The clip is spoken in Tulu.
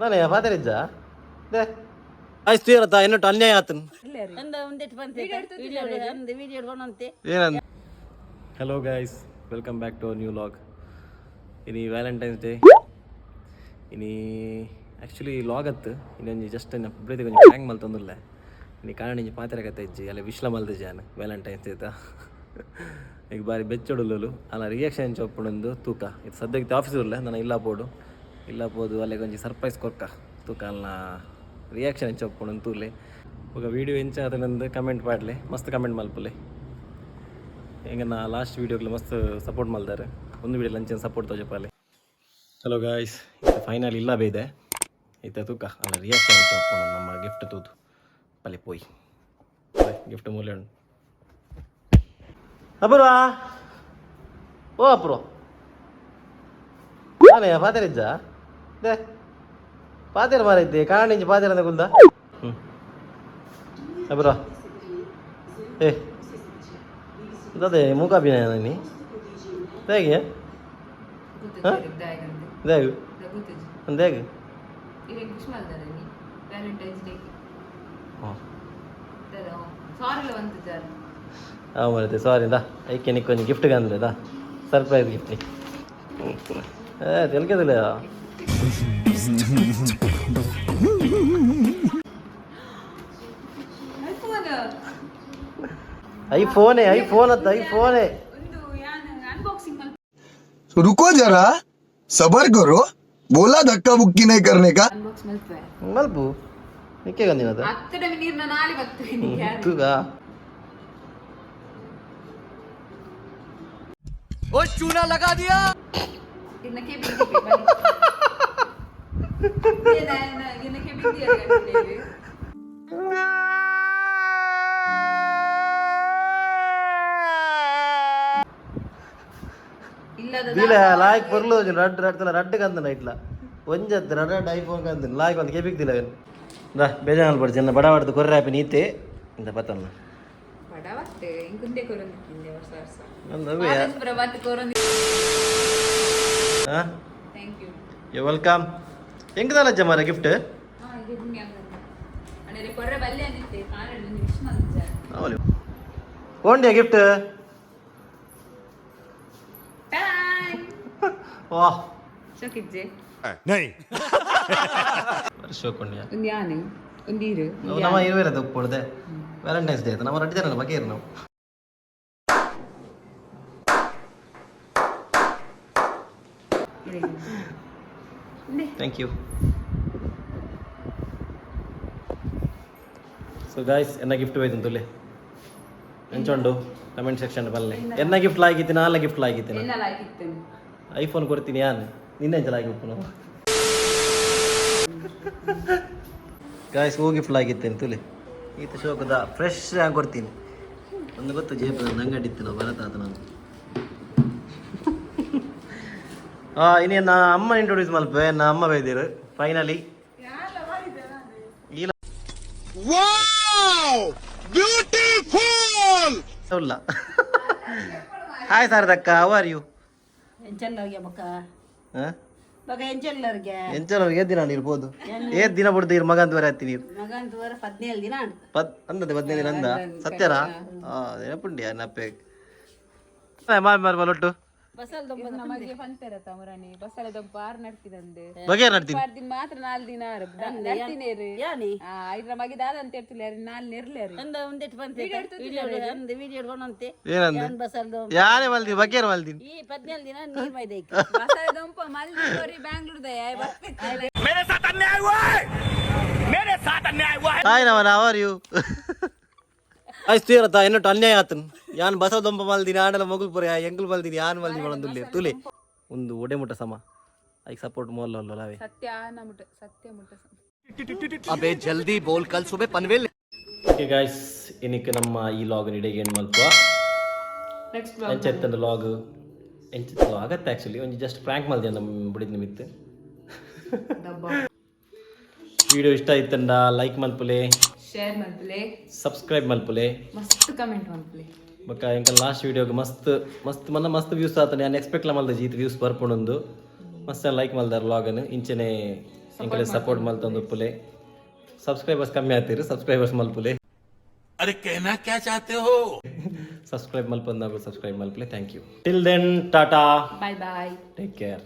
ನಾನೇ ಪಾತೆರಿಜ್ಜ they ಆಯ್ತು ತೀರತ್ತ ಎನ್ನಟ್ಟು ಅನ್ಯಾಯ ಆತನ್. ಏನಂದ? Hello guys, welcome back to new vlog. ಇನಿ ವ್ಯಾಲೆಂಟೈನ್ಸ್ ಡೇ. ಇನಿ ಆ್ಯಕ್ಚುಲಿ ಲಾಗ್ ಅತ್ತು. ಇನ್ನೊಂಜಿ ಜಸ್ಟ್ ಪ್ರೀತಿ ಕೊಂಚ ಪ್ರ್ಯಾಂಕ್ ಮಲ್ತೊಂದುಲ್ಲೆ. ಇನಿ ಕಾರಣ ಇಂಜಿ ಪಾತೆರಕತ್ತೆ ಇಜ್ಜಿ ಅಲ್ಲ ವಿಶ್ಲ ಮಲ್ದ ಜಾನ್ ವ್ಯಾಲೆಂಟೈನ್ಸ್ ಡೇತ. ಈಗ ಬಾರಿ ಬೆಚ್ಚೊಡುಲ್ಲಲು ಅಲ್ಲ ರಿಯಾಕ್ಷನ್ ಚೊಪ್ಪುಂಡು ತೂಕ. ಇದು ಸದ್ಯಕ್ಕೆ ಆಫೀಸ್ ಉರ್ಲೆ ನಾನು ಇಲ್ಲ ಪೋಡು ಇಲ್ಲ ಪೋದು ಅಲ್ಲೇ ಕೊಂಚ ಸರ್ಪ್ರೈಸ್ ಕೊರ್ಕ ತೂಕ. ಅಲ್ಲ ರಿಯಾಕ್ಷನ್ ಚೊಪ್ಪುಂಡು ತೂಲೆ. ఒక ವೀಡಿಯೋ ಎಂಚ ಆತನಂದು ಕಮೆಂಟ್ ಪಾಡ್ಲೆ, ಮಸ್ತ್ ಕಮೆಂಟ್ ಮಲ್ಪುಲೆ. ಈಗ ನಾ ಲಾಸ್ಟ್ ವೀಡಿಯೋಗ್ಲ ಮಸ್ತ್ ಸಪೋರ್ಟ್ ಮಲ್ದಾರೆ. ಒಂದು ವೀಡಿಯೋ ಲಂಚ್ ಸಪೋರ್ಟ್ ತೋಜಪಾಲೆ. ಹಲೋ ಗಾಯ್ಸ್, ಫೈನಲ್ ಇಲ್ಲ ಬೇದೆ ಈತ ತೂಕ. ಅಲ್ಲ ರಿಯಾಕ್ಷನ್ ಚೊಪ್ಪುಂಡು ನಮ್ಮ ಗಿಫ್ಟ್ ತೂದು ಪಲೆ ಪೋಯಿ. ಗಿಫ್ಟ್ ಮೂಲೆ ಉಂಟು. ಅಪೂರ್ವ, ಓ ಅಪೂರ್ವ, ನಾನೇ ಪಾತೆರಿಜ್ಜ they ಪಾತೆರ ಮಾರೈತೆ ಕಾಣಿಂಚಿ ಪಾತೆರ ಅಂದ ಕುಲ್ದ. ಹ್ಞೂ ಅಪೂರ್ವ, ಏ ಅದೇ ಮೂಕಾಭಿನಯ ನೀ ಹೇಗೆ? ಹಾಂ, ದೇಗ್ ದೇಗ್. ಹಾಂ ಹಾಂ ಮರತೆ, ಸಾರಿ ದಾ. ಐಕೆ ನಿಕ್ಕೊಂಜಿ ಗಿಫ್ಟ್ ಗಂದ್ರೆ ದಾ ಸರ್ಪ್ರೈಸ್ ಗಿಫ್ಟ್. ಏ ತೆಲ್ಕೆದಿಲ್ಲ. ಐಫೋನೇ, ಐಫೋನ್ ಅತ್ತ, ಐಫೋನೇ. रुको जरा, सबर करो. बोला धक्का बुक्की नहीं करने का. ಮಲ್ಪು ನಿಕ್ಕೆ ಗಂದಿನದ ತೂಗ. ದೀಲ ಲಾಯ್ಕ್ ಪೊರ್ಲು ರಡ್ಡ್ ರಡ್ಡ್ ರಡ್ಡ್ ಕಂದನ ಇಟ್ಲ ಒಂಜತ್ ರಡ್ಡ್ ರಡ್ಡ್ ಐಫೋನ್ ಕಂದನ ಲಾಯ್ಕ್ ಒಂದು ಕೆಬಿಕ್ತಿಲ್ಲ. ದಾ ಬೇಜಾನ್ ಪಡ್ ಜನ ಬಡವಾಡ್ದು ಕೊರ್ರೆ ಆಪಿ ನೀತೆ ಇಂದ ಪತ್ತಲ್ಲ. ಹಾಂ, you welcome. ಹೆಂಗದಲ್ಲ ಜಮಾರ ಗಿಫ್ಟ್? ಕೊಂಡಿಯ ಗಿಫ್ಟ್? ವಾಹ್. नहीं. ವರ್ಷ ಕೊಂಡಿಯ? ಒಂದು ಯಾನು ಒಂದು. ನಮ್ಮ ಇರುವೆ ಉಪ್ಪುಡ್ದೆ ವ್ಯಾಲೆಂಟೈನ್ಸ್ ಡೇ ನಮ್ಮ ರಡ್ಡು ಜನ ಬಗ್ಗೆ ನಾವು. Thank you. So guys, ಎನ್ನ ಗಿಫ್ಟ್ ಹೋಯ್ತು ತುಲೆ ಎಂಚೊಂಡು ಕಮೆಂಟ್ ಸೆಕ್ಷನ್ ಬಲ್ಲೆ. ಎನ್ನ ಗಿಫ್ಟ್ ಲಾಗಿತ್ತೀನಿ, ನಾಲ್ಕು ಗಿಫ್ಟ್ ಲಾಗಿತ್ತೀನಿ. ಐಫೋನ್ ಕೊಡ್ತೀನಿ ಯಾನ್ ನಿನ್ನೆ ಲಾಗಿ ಉಪ್ಪು. ಗಾಯ್ಸ್, ಹೂ ಗಿಫ್ಟ್ ಲಾಗಿತ್ತೇನೆ ತುಲೆ. ಈತ ಶೋಕದ ಫ್ರೆಶ್ ಆಗಿ ಕೊಡ್ತೀನಿ. ಒಂದು ಗೊತ್ತು ಜೇಪ ನಂಗಡಿತ್ತು ನಾವು ಬರತಾತ ನಾನು. ಇನಿ ನಾ ಅಮ್ಮ ಇಂಟ್ರೊಡ್ಯೂಸ್ ಮಲ್ಪೆ. ನಾ ಅಮ್ಮ ಬೈದಿರು ಫೈನಲಿ. ಬ್ಯೂಟಿಫುಲ್. ಇಲ್ಲ. ಹಾಯ್ ಸಾರದಕ್ಕ, how are you? ಎಂಚಲ್ಲರಿಗೆ ಬೊಕ್ಕ ಬೊಕ ಎಂಚಲ್ಲರಿಗೆ? ಎಂಚಲ ಏತ್ ದಿನ ಇರ್ಬೋದು? ಏತ್ ದಿನ ಬಿಡ್ದು ಇರ್ ಮಗ ಅಂತ ಬರ ಹತ್ತಿ ನೀರು. ಮಗಂತ ವರ 17 ದಿನ ಉಂಟು. ಪತ್ ಅಂದದೆ 15 ದಿನ ಅಂದ ಸತ್ಯನಾ? ನೆನಪುಂಡಿಯ ನಪ್ಪೆ ಮಾಮಿ ಮಾರ್ ಬಲೊಟ್ಟು. ಬಸಲ್ ದೊಂಬ ನಮಗೆ ಪಂತೆರ ತಮರಾಣಿ ಬಸಳೆ ದೊಂಪ ಆರು ನಡ್ತಿದಂದೆ. ಬಗೆ ನಡ್ತೀನಿ. ದಿನ ಮಾತ್ರ ನಾಲ್ ದಿನ ಆರು ನಡ್ತಿನೇರು. ಯಾನಿ. ಐದ್ರ ಮಗೆ ದಾದ ಅಂತ ಹೇಳ್ತಿಲ್ಲ ನಾಲ್ ನೆರ್ಲೇರಿ. ಅಂದ ಒಂದೆಟ್ಟು ಬಂತೆ ಅಂದ ವಿಡಿಯೋ ಹಿಡ್ಕೊಂಡಂತೆ. ಏನಂದೆ? ಬಸಲ್ ದೊಂಬ. ಯಾನೇ ಮಲ್ದಿ ಬಗ್ಗೆರ್ ಮಲ್ದಿನಿ. ಈ 17 ದಿನ ನೀರ್ ಮೈದೈಕ್. ಬಸಳೆ ದೊಂಪ ಮಲ್ದಿ ಕೋರಿ ಬ್ಯಾಂಗ್ಳೂರ್ದ ಬರ್ತಿತ್ತು. ಹಾಯ್ ನವನ, how are you? ಆಯ್ತು ತೀರತ್ತ ಎನ್ನಟ್ಟು ಅನ್ಯಾಯ ಆತನ್. ಯಾನ್ ಬಸ ದೊಂಪ ಮಲ್ದಿನಿ ಆಂಡಲ ಮಗುಲ್ ಪುರ ಎಂಗುಲ್ ಮಲ್ದಿನಿ ಯಾನ್ ಮಲ್ದಿ ಬಳಂದುಲ್ಲೆ ತುಲೆ. ಒಂದು ಒಡೆ ಮುಟ್ಟ ಸಮ ಐಕ್ ಸಪೋರ್ಟ್ ಮೋಲ್ಲ ಅಲ್ಲವೇ. ಸತ್ಯ ನಮುಟ ಸತ್ಯ ಮುಟ್ಟ. अबे जल्दी बोल, कल सुबह पनवेल. ಓಕೆ ಗಾಯ್ಸ್, ಇನ್ನಕ್ಕೆ ನಮ್ಮ ಈ ಲಾಗ್ ಇಡೆಗೆ ಏನು ಮಲ್ಪುವ. ನೆಕ್ಸ್ಟ್. ಎಂಚೆತ್ತಂದು ಲಾಗ್ ಎಂಚಿತ್ತು ಆಗತ್ತೆ. ಆ್ಯಕ್ಚುಲಿ ಒಂಜಿ ಜಸ್ಟ್ ಪ್ರ್ಯಾಂಕ್ ಮಲ್ದಿ ನಮ್ಮ ಬುಡಿದ ನಿಮಿತ್ತ. ವಿಡಿಯೋ ಇಷ್ಟ ಆಯ್ತಂಡ ಲೈಕ್ ಮಲ್ಪುಲೆ. ಶೇರ್ ಮಲ್ಪುಲೆ. ಸಬ್ಸ್ಕ್ರೈಬ್ ಮಲ್ಪುಲೆ. ಮಸ್ತ್ ಕಮೆಂಟ್ ಮಲ್ಪುಲೆ. ಬೊಕ್ಕ ಎಂಕ ಲಾಸ್ಟ್ ವಿಡಿಯೋಗೆ ಮಸ್ತ್ ಮಸ್ತ್ ಮನ್ನ ಮಸ್ತ್ ವ್ಯೂಸ್ ಆತನೆ. ನಾನು ಎಕ್ಸ್ಪೆಕ್ಟ್ ಮಲ್ದ ಜೀತ್ ವ್ಯೂಸ್ ಬರ್ಪುಂಡೊಂದು. ಮಸ್ತ್ ಲೈಕ್ ಮಲ್ದಾರ ಲಾಗನ್ ಇಂಚನೆ. ಎಂಕಲೆ ಸಪೋರ್ಟ್ ಮಲ್ತೊಂದು ಉಪ್ಪುಲೆ. ಸಬ್ಸ್ಕ್ರೈಬರ್ಸ್ ಕಮ್ಮಿ ಆತೀರು, ಸಬ್ಸ್ಕ್ರೈಬರ್ಸ್ ಮಲ್ಪುಲೆ. अरे, कहना क्या चाहते हो? ಸಬ್ಸ್ಕ್ರೈಬ್ ಮಲ್ಪಂದಾಗ ಸಬ್ಸ್ಕ್ರೈಬ್ ಮಲ್ಪಲೆ. Thank you. Till then, tata. Bye bye. Take care.